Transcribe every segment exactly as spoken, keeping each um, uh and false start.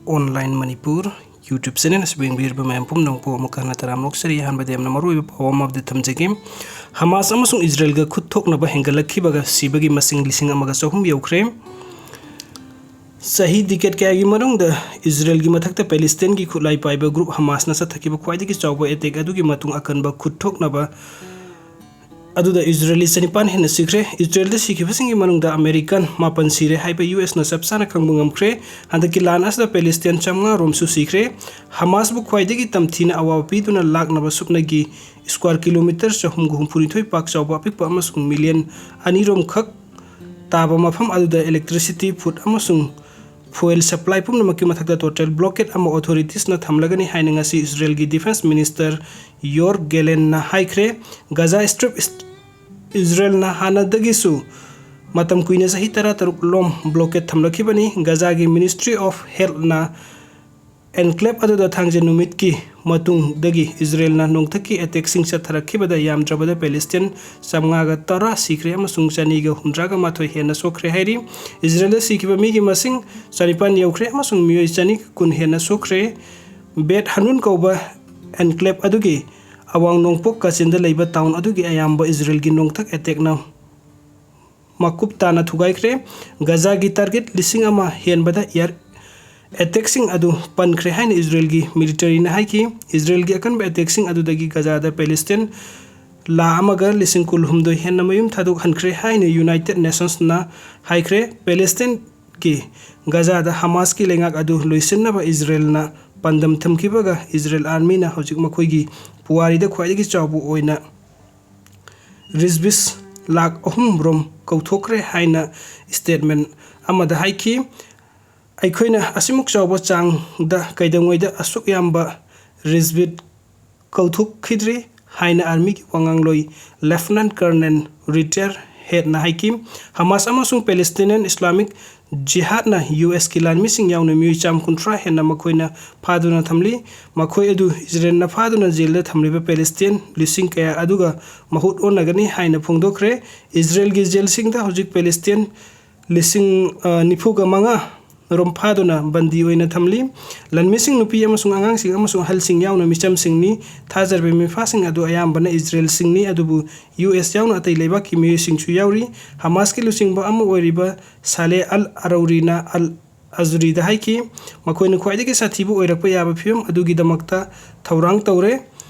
Online Manipur YouTube channel ꯑꯁꯤꯕꯨ ꯌꯦꯡꯕꯤꯔꯤꯕ ꯃꯌꯥꯝ ꯄꯨꯝꯅꯃꯛꯄꯨ ꯑꯃꯨꯛꯀ ꯍꯟꯅ ꯇꯔꯥꯝꯅ ꯑꯣꯛꯆꯔꯤ꯫ ꯑꯍꯥꯟꯕꯗ ꯌꯥꯝꯅ ꯃꯔꯨꯑꯣꯏꯕ ꯄꯥꯎ ꯑꯃ update ꯊꯝꯖꯒꯦ꯫ ꯍꯃꯥꯁ ꯑꯃꯁꯨꯡ ꯏꯖꯔꯦꯜꯒ ꯈꯨꯠ ꯊꯣꯛꯅꯕ ꯍꯦꯟꯒꯠꯂꯛꯈꯤꯕꯒ ꯁꯤꯕꯒꯤ ꯃꯁꯤꯡ ꯂꯤꯁꯤꯡ ꯑꯃꯒ ꯆꯍꯨꯝ ꯌꯧꯈ꯭ꯔꯦ꯫ ꯆꯍꯤ decade ꯀꯌꯥꯒꯤ ꯃꯅꯨꯡꯗ ꯏꯖꯔꯦꯜꯒꯤ ꯃꯊꯛꯇ ꯄꯦꯂꯦꯁꯇꯤꯟꯒꯤ ꯈꯨꯠꯂꯥꯏ ꯄꯥꯏꯕ group ꯍꯃꯥꯁꯅ ꯆꯠꯊꯈꯤꯕ ꯈ꯭ꯋꯥꯏꯗꯒꯤ ꯆꯥꯎꯕ attack ꯑꯗꯨꯒꯤ ꯃꯇꯨꯡ ꯑꯀꯟꯕ ꯈꯨꯠ ꯊꯣꯛꯅꯕ ꯑꯗꯨꯗ ꯏꯖꯔꯦꯂꯤ ꯆꯅꯤꯄꯥꯟ ꯍꯦꯟꯅ ꯁꯤꯈ꯭ꯔꯦ꯫ ꯏꯖꯔꯦꯜꯗ ꯁꯤꯈꯤꯕꯁꯤꯡꯒꯤ ꯃꯅꯨꯡꯗ ꯑꯃꯦꯔꯤꯀꯥꯟ ꯃꯥꯄꯟ ꯁꯤꯔꯦ ꯍꯥꯏꯕ ꯌꯨ ꯑꯦꯁꯅ ꯆꯞ ꯆꯥꯅ ꯈꯪꯕ ꯉꯝꯈ꯭ꯔꯦ꯫ ꯍꯟꯗꯛꯀꯤ ꯂꯥꯟ ꯑꯁꯤꯗ ꯄꯦꯂꯦꯁꯇꯤꯟ ꯆꯥꯝꯃꯉꯥ ꯔꯣꯝꯁꯨ ꯁꯤꯈ꯭ꯔꯦ꯫ ꯍꯃꯥꯁꯕꯨ ꯈ꯭ꯋꯥꯏꯗꯒꯤ ꯇꯝꯊꯤꯅ ꯑꯋꯥꯕ ꯄꯤꯗꯨꯅ ꯂꯥꯛꯅꯕ ꯁꯨꯞꯅꯒꯤ square kilometre ꯆꯍꯨꯝꯒ ꯍꯨꯝꯐꯨꯅꯤꯊꯣꯏ ꯄꯥꯛ ꯆꯥꯎꯕ ꯑꯄꯤꯛꯄ ꯑꯃꯁꯨꯡ million ꯑꯅꯤ ꯔꯣꯝ ꯈꯛ ꯇꯥꯕ ꯃꯐꯝ ꯑꯗꯨꯗ electricity, food ꯑꯃꯁꯨꯡ fuel supply ꯄꯨꯝꯅꯃꯛꯀꯤ ꯃꯊꯛꯇ total blockade ꯑꯃ authoritiesꯅ ꯊꯝꯂꯒꯅꯤ ꯍꯥꯏꯅ ꯉꯁꯤ ꯏꯖꯔꯦꯜꯒꯤ defence minister ꯌꯣꯔ ꯒꯦꯂꯦꯟꯅ ꯍꯥꯏꯈ꯭ꯔꯦ꯫ ꯒꯖꯥ Strip ꯏꯖꯔꯦꯜꯅ ꯍꯥꯟꯅꯗꯒꯤꯁꯨ ꯃꯇꯝ ꯀꯨꯏꯅ ꯆꯍꯤ ꯇꯔꯥꯇꯔꯨꯛ ꯂꯣꯝ blockade ꯊꯝꯂꯛꯈꯤꯕꯅꯤ꯫ ꯒꯖꯥꯒꯤ Ministry of Healthꯅ enclave ꯑꯗꯨꯗ ꯊꯥꯡꯖ ꯅꯨꯃꯤꯠꯀꯤ ꯃꯇꯨꯡꯗꯒꯤ ꯏꯖꯔꯦꯜꯅ ꯅꯣꯡꯊꯛꯀꯤ attackꯁꯤꯡ ꯆꯠꯊꯔꯛꯈꯤꯕꯗ ꯌꯥꯝꯗ꯭ꯔꯕꯗ ꯄꯦꯂꯦꯁꯇꯤꯟ ꯆꯥꯝꯃꯉꯥꯒ ꯇꯔꯥ ꯁꯤꯈ꯭ꯔꯦ ꯑꯃꯁꯨꯡ ꯆꯅꯤꯒ ꯍꯨꯝꯗ꯭ꯔꯥꯒ ꯃꯥꯊꯣꯏ ꯍꯦꯟꯅ ꯁꯣꯛꯈ꯭ꯔꯦ ꯍꯥꯏꯔꯤ꯫ ꯏꯖꯔꯦꯜꯗ ꯁꯤꯈꯤꯕ ꯃꯤꯒꯤ ꯃꯁꯤꯡ ꯆꯅꯤꯄꯥꯟ ꯌꯧꯈ꯭ꯔꯦ ꯑꯃꯁꯨꯡ ꯃꯤꯑꯣꯏ ꯆꯅꯤꯒ ꯀꯨꯟ ꯍꯦꯟꯅ ꯁꯣꯛꯈ꯭ꯔꯦ꯫ ꯕꯦꯠ ꯍꯅꯨꯟ ꯀꯧꯕ enclave ꯑꯗꯨꯒꯤ ꯑꯋꯥꯡ ꯅꯣꯡꯄꯣꯛ ꯀꯥꯆꯤꯟꯗ ꯂꯩꯕ town ꯑꯗꯨꯒꯤ ꯑꯌꯥꯝꯕ ꯏꯖꯔꯦꯜꯒꯤ ꯅꯣꯡꯊꯛ attackꯅ ꯃꯀꯨꯞ ꯇꯥꯅ ꯊꯨꯒꯥꯏꯈ꯭ꯔꯦ꯫ ꯒꯖꯥꯒꯤ target ꯂꯤꯁꯤꯡ ꯑꯃ ꯍꯦꯟꯕꯗ air attackꯁꯤꯡ ꯑꯗꯨ ꯄꯟꯈ꯭ꯔꯦ ꯍꯥꯏꯅ ꯏꯖꯔꯦꯜꯒꯤ militaryꯅ ꯍꯥꯏꯈꯤ꯫ ꯏꯖꯔꯦꯜꯒꯤ ꯑꯀꯟꯕ attackꯁꯤꯡ ꯑꯗꯨꯗꯒꯤ ꯒꯖꯥꯗ ꯄꯦꯂꯦꯁꯇꯤꯟ ꯂꯥꯈ ꯑꯃꯒ ꯂꯤꯁꯤꯡ ꯀꯨꯟꯍꯨꯝꯗꯣꯏ ꯍꯦꯟꯅ ꯃꯌꯨꯝ ꯊꯥꯗꯣꯛꯍꯟꯈ꯭ꯔꯦ ꯍꯥꯏꯅ United Nationsꯅ ꯍꯥꯏꯈ꯭ꯔꯦ꯫ ꯄꯦꯂꯦꯁꯇꯤꯟꯒꯤ ꯒꯖꯥꯗ ꯍꯃꯥꯁꯀꯤ ꯂꯩꯉꯥꯛ ꯑꯗꯨ ꯂꯣꯏꯁꯤꯟꯅꯕ ꯏꯖꯔꯦꯜꯅ ꯄꯥꯟꯗꯝ ꯊꯝꯈꯤꯕꯒ ꯏꯖꯔꯦꯜ armyꯅ ꯍꯧꯖꯤꯛ ꯃꯈꯣꯏꯒꯤ ꯄꯨꯋꯥꯔꯤꯗ ꯈ꯭ꯋꯥꯏꯗꯒꯤ ꯆꯥꯎꯕ ꯑꯣꯏꯅ ꯔꯤꯖꯕꯤꯁ ꯂꯥꯈ ꯑꯍꯨꯝ ꯔꯣꯝ ꯀꯧꯊꯣꯛꯈ꯭ꯔꯦ ꯍꯥꯏꯅ statement ꯑꯃꯗ ꯍꯥꯏꯈꯤ꯫ ꯑꯩꯈꯣꯏꯅ ꯑꯁꯤꯃꯨꯛ ꯆꯥꯎꯕ ꯆꯥꯡꯗ ꯀꯩꯗꯧꯉꯩꯗ ꯑꯁꯨꯛ ꯌꯥꯝꯕ ꯔꯤꯖꯕꯤꯠ ꯀꯧꯊꯣꯛꯈꯤꯗ꯭ꯔꯤ ꯍꯥꯏꯅ armyꯒꯤ ꯋꯥꯉꯥꯡꯂꯣꯏ Lieutenant Colonel retire ꯍꯦꯠꯅ ꯍꯥꯏꯈꯤ꯫ ꯍꯃꯥꯁ ꯑꯃꯁꯨꯡ Palestinian Islamic Jihadꯅ ꯌꯨ ꯑꯦꯁꯀꯤ ꯂꯥꯟꯃꯤꯁꯤꯡ ꯌꯥꯎꯅ ꯃꯤꯑꯣꯏ ꯆꯥꯝ ꯀꯨꯟꯊ꯭ꯔꯥ ꯍꯦꯟꯅ ꯃꯈꯣꯏꯅ ꯐꯥꯗꯨꯅ ꯊꯝꯂꯤ꯫ ꯃꯈꯣꯏ ꯑꯗꯨ ꯏꯖꯔꯦꯜꯅ ꯐꯥꯗꯨꯅ ꯖꯦꯜꯗ ꯊꯝꯂꯤꯕ ꯄꯦꯂꯦꯁꯇꯤꯟ ꯂꯤꯁꯤꯡ ꯀꯌꯥ ꯑꯗꯨꯒ ꯃꯍꯨꯠ ꯑꯣꯟꯅꯒꯅꯤ ꯍꯥꯏꯅ ꯐꯣꯡꯗꯣꯛꯈ꯭ꯔꯦ꯫ ꯏꯖꯔꯦꯜꯒꯤ ꯖꯦꯜꯁꯤꯡꯗ ꯍꯧꯖꯤꯛ ꯄꯦꯂꯦꯁꯇꯤꯟ ꯂꯤꯁꯤꯡ, ꯑ, ꯅꯤꯐꯨꯒ ꯃꯉꯥ ꯔꯣꯝ ꯐꯥꯗꯨꯅ ꯕꯟꯗꯤ ꯑꯣꯏꯅ ꯊꯝꯂꯤ꯫ ꯂꯟꯃꯤꯁꯤꯡ ꯅꯨꯄꯤ ꯑꯃꯁꯨꯡ ꯑꯉꯥꯡꯁꯤꯡ ꯑꯃꯁꯨꯡ ꯑꯍꯜꯁꯤꯡ ꯌꯥꯎꯅ ꯃꯤꯆꯝꯁꯤꯡꯅꯤ꯫ ꯊꯥꯖꯔꯕ ꯃꯤꯐꯥꯁꯤꯡ ꯑꯗꯨ ꯑꯌꯥꯝꯕꯅ ꯏꯖꯔꯦꯜꯁꯤꯡꯅꯤ, ꯑꯗꯨꯕꯨ ꯌꯨ ꯑꯦꯁ ꯌꯥꯎꯅ ꯑꯇꯩ ꯂꯩꯕꯥꯛꯀꯤ ꯃꯤꯑꯣꯏꯁꯤꯡꯁꯨ ꯌꯥꯎꯔꯤ꯫ ꯍꯃꯥꯁꯀꯤ ꯂꯨꯆꯤꯡꯕ ꯑꯃ ꯑꯣꯏꯔꯤꯕ ꯁꯥꯂꯦ ꯑꯜ ꯑꯔꯧꯔꯤꯅ ꯑꯜ ꯑꯖꯨꯔꯤꯗ ꯍꯥꯏꯈꯤ, ꯃꯈꯣꯏꯅ ꯈ꯭ꯋꯥꯏꯗꯒꯤ ꯁꯥꯊꯤꯕ ꯑꯣꯏꯔꯛꯄ ꯌꯥꯕ ꯐꯤꯕꯝ ꯑꯗꯨꯒꯤꯗꯃꯛꯇ ꯊꯧꯔꯥꯡ ꯇꯧꯔꯦ꯫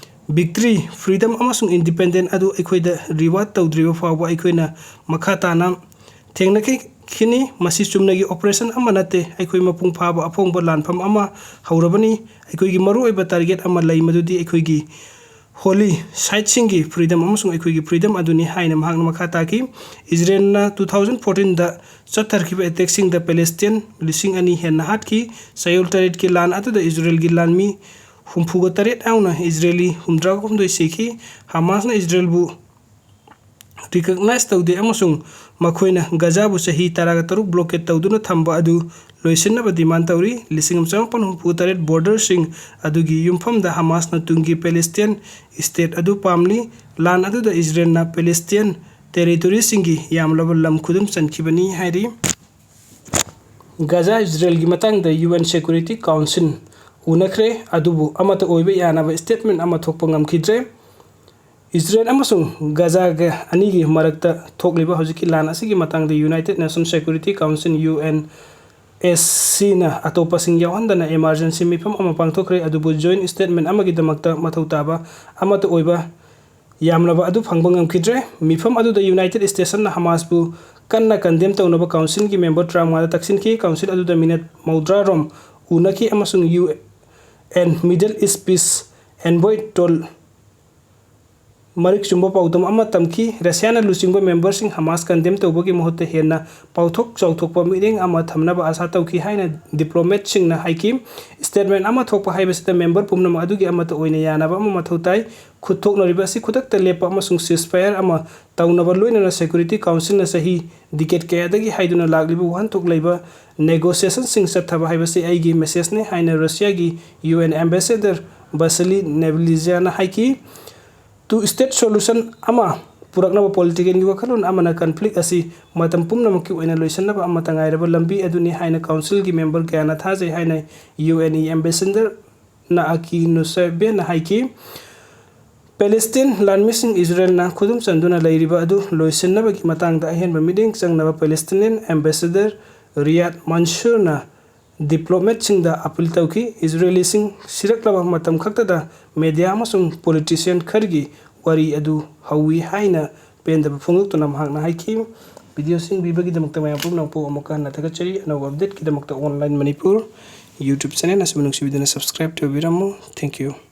ꯚꯤꯛꯇ꯭ꯔꯤ, ꯐ꯭ꯔꯤꯗꯝ ꯑꯃꯁꯨꯡ ꯏꯟꯗꯤꯄꯦꯟꯗꯦꯟ ꯑꯗꯨ ꯑꯩꯈꯣꯏꯗ ꯔꯤꯋꯥꯔꯗ ꯇꯧꯗ꯭ꯔꯤꯕ ꯐꯥꯎꯕ ꯑꯩꯈꯣꯏꯅ ꯃꯈꯥ ꯇꯥꯅ ꯊꯦꯡꯅꯈꯤꯅꯤ꯫ ꯃꯁꯤ ꯆꯨꯝꯅꯒꯤ ꯑꯣꯄꯔꯦꯁꯟ ꯑꯃ ꯅꯠꯇꯦ, ꯑꯩꯈꯣꯏ ꯃꯄꯨꯡ ꯐꯥꯕ ꯑꯐꯣꯡꯕ ꯂꯥꯟꯐꯝ ꯑꯃ ꯍꯧꯔꯕꯅꯤ꯫ ꯑꯩꯈꯣꯏꯒꯤ ꯃꯔꯨꯑꯣꯏꯕ ꯇꯥꯔꯒꯦꯠ ꯑꯃ ꯂꯩ, ꯃꯗꯨꯗꯤ ꯑꯩꯈꯣꯏꯒꯤ ꯍꯣꯂꯤ ꯁꯥꯏꯠꯁꯤꯡꯒꯤ ꯐ꯭ꯔꯤꯗꯝ ꯑꯃꯁꯨꯡ ꯑꯩꯈꯣꯏꯒꯤ ꯐ꯭ꯔꯤꯗꯝ ꯑꯗꯨꯅꯤ ꯍꯥꯏꯅ ꯃꯍꯥꯛꯅ ꯃꯈꯥ ꯇꯥꯈꯤ꯫ ꯏꯖꯔꯦꯜꯅ ꯇꯨ ꯊꯥꯎꯖꯟ ꯐꯣꯔꯇꯤꯟꯗ ꯆꯠꯊꯔꯛꯈꯤꯕ ꯑꯦꯇꯦꯛꯁꯤꯡꯗ ꯄꯦꯂꯦꯁꯇꯤꯌꯟ ꯂꯤꯁꯤꯡ ꯑꯅꯤ ꯍꯦꯟꯅ ꯍꯥꯠꯈꯤ꯫ ꯆꯌꯣꯜ ꯇꯔꯦꯠꯀꯤ ꯂꯥꯟ ꯑꯗꯨꯗ ꯏꯖꯔꯦꯜꯒꯤ ꯂꯥꯟꯃꯤ ꯍꯨꯝꯐꯨꯒ ꯇꯔꯦꯠ ꯌꯥꯎꯅ ꯏꯖꯔꯦꯂꯤ ꯍꯨꯝꯗ꯭ꯔꯥꯒ ꯍꯨꯝꯗꯣꯏ ꯁꯤꯈꯤ꯫ ꯍꯃꯥꯁꯅ ꯏꯖꯔꯦꯜꯕꯨ ꯔꯤꯀꯛꯅꯥꯏꯖ ꯇꯧꯗꯦ ꯑꯃꯁꯨꯡ ꯃꯈꯣꯏꯅ ꯒꯖꯥꯕꯨ ꯆꯍꯤ ꯇꯔꯥꯒ ꯇꯔꯨꯛ ꯕ꯭ꯂꯣꯀꯦꯠ ꯇꯧꯗꯨꯅ ꯊꯝꯕ ꯑꯗꯨ ꯂꯣꯏꯁꯤꯟꯅꯕ ꯗꯤꯃꯥꯟ ꯇꯧꯔꯤ꯫ ꯂꯤꯁꯤꯡ ꯑꯃ ꯆꯃꯥꯄꯟ ꯍꯨꯝꯐꯨ ꯇꯔꯦꯠ ꯕꯣꯔꯗꯔꯁꯤꯡ ꯑꯗꯨꯒꯤ ꯌꯨꯝꯐꯝꯗ ꯍꯃꯥꯁꯅ ꯇꯨꯡꯒꯤ ꯄꯦꯂꯦꯁꯇꯤꯌꯟ ꯁ꯭ꯇꯦꯠ ꯑꯗꯨ ꯄꯥꯝꯂꯤ꯫ ꯂꯥꯟ ꯑꯗꯨꯗ ꯏꯖꯔꯦꯜꯅ ꯄꯦꯂꯦꯁꯇꯤꯌꯟ ꯇꯦꯔꯤꯇꯣꯔꯤꯁꯤꯡꯒꯤ ꯌꯥꯝꯂꯕ ꯂꯝ ꯈꯨꯗꯨꯝ ꯆꯟꯈꯤꯕꯅꯤ ꯍꯥꯏꯔꯤ꯫ ꯒꯖꯥ ꯏꯖꯔꯦꯜꯒꯤ ꯃꯇꯥꯡꯗ ꯌꯨ ꯑꯦꯟ ꯁꯦꯀ꯭ꯌꯨꯔꯤꯇꯤ ꯀꯥꯎꯟꯁꯤꯜ ꯎꯅꯈ꯭ꯔꯦ, ꯑꯗꯨꯕꯨ ꯑꯃꯠꯇ ꯑꯣꯏꯕ ꯌꯥꯅꯕ ꯁ꯭ꯇꯦꯠꯃꯦꯟ ꯑꯃ ꯊꯣꯛꯄ ꯉꯝꯈꯤꯗ꯭ꯔꯦ꯫ ꯏꯖꯔꯦꯜ ꯑꯃꯁꯨꯡ ꯒꯖꯥꯒ ꯑꯅꯤꯒꯤ ꯃꯔꯛꯇ ꯊꯣꯛꯂꯤꯕ ꯍꯧꯖꯤꯛꯀꯤ ꯂꯥꯟ ꯑꯁꯤꯒꯤ ꯃꯇꯥꯡꯗ united nation security council, U N S ꯁꯤꯅ ꯑꯇꯣꯞꯄꯁꯤꯡ ꯌꯥꯎꯍꯟꯗꯅ ꯏꯃꯥꯔꯖꯦꯟꯁꯤ ꯃꯤꯐꯝ ꯑꯃ ꯄꯥꯡꯊꯣꯛꯈ꯭ꯔꯦ, ꯑꯗꯨꯕꯨ ꯖꯣꯏꯟ ꯁ꯭ꯇꯦꯠꯃꯦꯟ ꯑꯃꯒꯤꯗꯃꯛꯇ ꯃꯊꯧ ꯇꯥꯕ ꯑꯃꯠꯇ ꯑꯣꯏꯕ ꯌꯥꯝꯂꯕ ꯑꯗꯨ ꯐꯪꯕ ꯉꯝꯈꯤꯗ꯭ꯔꯦ꯫ ꯃꯤꯐꯝ ꯑꯗꯨꯗ ꯌꯨꯅꯥꯏꯇꯦꯗ ꯁ꯭ꯇꯦꯠꯁꯅ ꯍꯃꯥꯁꯄꯨ ꯀꯟꯅ ꯀꯟꯗꯦꯝ ꯇꯧꯅꯕ ꯀꯥꯎꯟꯁꯤꯜꯒꯤ ꯃꯦꯝꯕꯔ ꯇꯔꯥꯃꯉꯥꯗ ꯇꯛꯁꯤꯟꯈꯤ꯫ ꯀꯥꯎꯟꯁꯤꯜ ꯑꯗꯨꯗ ꯃꯤꯅꯠ ꯃꯧꯗ꯭ꯔꯥ ꯔꯣꯝ ꯎꯅꯈꯤ ꯑꯃꯁꯨꯡ U N middle east peace envoy Tor ꯃꯔꯤꯛ ꯆꯨꯝꯕ ꯄꯥꯎꯗꯝ ꯑꯃ ꯇꯝꯈꯤ꯫ ꯔꯁꯤꯌꯥꯅ ꯂꯨꯆꯤꯡꯕ ꯃꯦꯝꯕꯔꯁꯤꯡ ꯍꯃꯥꯁ ꯀꯟꯗꯦꯝ ꯇꯧꯕꯒꯤ ꯃꯍꯨꯠꯇ ꯍꯦꯟꯅ ꯄꯥꯎꯊꯣꯛ ꯆꯥꯎꯊꯣꯛꯄ ꯃꯤꯠꯌꯦꯡ ꯑꯃ ꯊꯝꯅꯕ ꯑꯥꯁꯥ ꯇꯧꯈꯤ ꯍꯥꯏꯅ ꯗꯤꯄ꯭ꯂꯣꯃꯦꯠꯁꯤꯡꯅ ꯍꯥꯏꯈꯤ꯫ ꯁ꯭ꯇꯦꯠꯃꯦꯟ ꯑꯃ ꯊꯣꯛꯄ ꯍꯥꯏꯕꯁꯤꯗ ꯃꯦꯝꯕꯔ ꯄꯨꯝꯅꯃꯛ ꯑꯗꯨꯒꯤ ꯑꯃꯠꯇ ꯑꯣꯏꯅ ꯌꯥꯅꯕ ꯑꯃ ꯃꯊꯧ ꯇꯥꯏ꯫ ꯈꯨꯠ ꯊꯣꯛꯅꯔꯤꯕ ꯑꯁꯤ ꯈꯨꯗꯛꯇ ꯂꯦꯞꯄ ꯑꯃꯁꯨꯡ ceasefire ꯑꯃ ꯇꯧꯅꯕ, ꯂꯣꯏꯅꯅ ꯁꯦꯀ꯭ꯌꯨꯔꯤꯇꯤ ꯀꯥꯎꯟꯁꯤꯜꯅ ꯆꯍꯤ ꯗꯤꯀꯦꯠ ꯀꯌꯥꯗꯒꯤ ꯍꯥꯏꯗꯨꯅ ꯂꯥꯛꯂꯤꯕ ꯋꯥꯍꯟꯊꯣꯛ ꯂꯩꯕ ꯅꯦꯒꯣꯁꯤꯌꯦꯁꯟꯁꯤꯡ ꯆꯠꯊꯕ ꯍꯥꯏꯕꯁꯤ ꯑꯩꯒꯤ ꯃꯦꯁꯦꯖꯅꯤ ꯍꯥꯏꯅ ꯔꯁꯤꯌꯥꯒꯤ ꯌꯨ ꯑꯦꯟ ꯑꯦꯝꯕꯦꯁꯦꯗꯔ ꯕꯁꯤꯂꯤ ꯅꯦꯕꯂꯤꯖꯤꯌꯥꯅ ꯍꯥꯏꯈꯤ꯫ ꯇꯨ ꯁ꯭ꯇꯦꯠ ꯁꯣꯂꯨꯁꯟ ꯑꯃ ꯄꯨꯔꯛꯅꯕ ꯄꯣꯂꯤꯇꯤꯀꯦꯜꯒꯤ ꯋꯥꯈꯜꯂꯣꯟ ꯑꯃꯅ ꯀꯟꯐ꯭ꯂꯤꯛ ꯑꯁꯤ ꯃꯇꯝ ꯄꯨꯝꯅꯃꯛꯀꯤ ꯑꯣꯏꯅ ꯂꯣꯏꯁꯤꯟꯅꯕ ꯑꯃꯠꯇ ꯉꯥꯏꯔꯕ ꯂꯝꯕꯤ ꯑꯗꯨꯅꯤ ꯍꯥꯏꯅ ꯀꯥꯎꯟꯁꯤꯜꯒꯤ ꯃꯦꯝꯕꯔ ꯀꯌꯥꯅ ꯊꯥꯖꯩ ꯍꯥꯏꯅ ꯌꯨ ꯑꯦꯟ ꯏ ꯑꯦꯝꯕꯦꯁꯦꯗꯔ ꯅꯥꯑꯀꯤ ꯅꯨꯁꯥꯏꯕꯦꯟꯅ ꯍꯥꯏꯈꯤ꯫ ꯄꯦꯂꯦꯁꯇꯤꯟ ꯂꯥꯟꯃꯤꯁꯤꯡ ꯏꯖꯔꯦꯜꯅ ꯈꯨꯗꯨꯝ ꯆꯟꯗꯨꯅ ꯂꯩꯔꯤꯕ ꯑꯗꯨ ꯂꯣꯏꯁꯤꯟꯅꯕꯒꯤ ꯃꯇꯥꯡꯗ ꯑꯍꯦꯟꯕ ꯃꯤꯠꯌꯦꯡ ꯆꯪꯅꯕ ꯄꯦꯂꯦꯁꯇꯤꯅꯤꯌꯟ ꯑꯦꯝꯕꯦꯁꯦꯗꯔ ꯔꯤꯌꯥꯗ ꯃꯟꯁꯨꯔꯅ ꯗꯤꯄ꯭ꯂꯣꯃꯦꯠꯁꯤꯡꯗ ꯑꯄꯤꯜ ꯇꯧꯈꯤ꯫ ꯏꯖꯔꯦꯂꯤꯁꯤꯡ ꯁꯤꯔꯛꯂꯕ ꯃꯇꯝ ꯈꯛꯇꯗ ꯃꯦꯗꯤꯌꯥ ꯑꯃꯁꯨꯡ ꯄꯣꯂꯤꯇꯤꯁꯤꯌꯟ ꯈꯔꯒꯤ ꯋꯥꯔꯤ ꯑꯗꯨ ꯍꯧꯋꯤ ꯍꯥꯏꯅ ꯄꯦꯟꯗꯕ ꯐꯣꯡꯗꯣꯛꯇꯨꯅ ꯃꯍꯥꯛꯅ ꯍꯥꯏꯈꯤ꯫ ꯚꯤꯗꯤꯑꯣꯁꯤꯡ ꯄꯤꯕꯒꯤꯗꯃꯛꯇ ꯃꯌꯥꯝ ꯄꯨꯝꯅꯃꯛꯄꯨ ꯑꯃꯨꯛꯀ ꯍꯟꯅ ꯊꯥꯒꯠꯆꯔꯤ꯫ ꯑꯅꯧꯕ ꯑꯞꯗꯦꯠꯀꯤꯗꯃꯛꯇ ꯑꯣꯟꯂꯥꯏꯟ ꯃꯅꯤꯄꯨꯔ ꯌꯨꯇ꯭ꯌꯨꯕ ꯆꯦꯅꯦꯜ ꯑꯁꯤꯕꯨ ꯅꯨꯡꯁꯤꯕꯤꯗꯨꯅ ꯁꯕꯁꯀ꯭ꯔꯥꯏꯕ ꯇꯧꯕꯤꯔꯝꯃꯨ꯫ Thank you꯫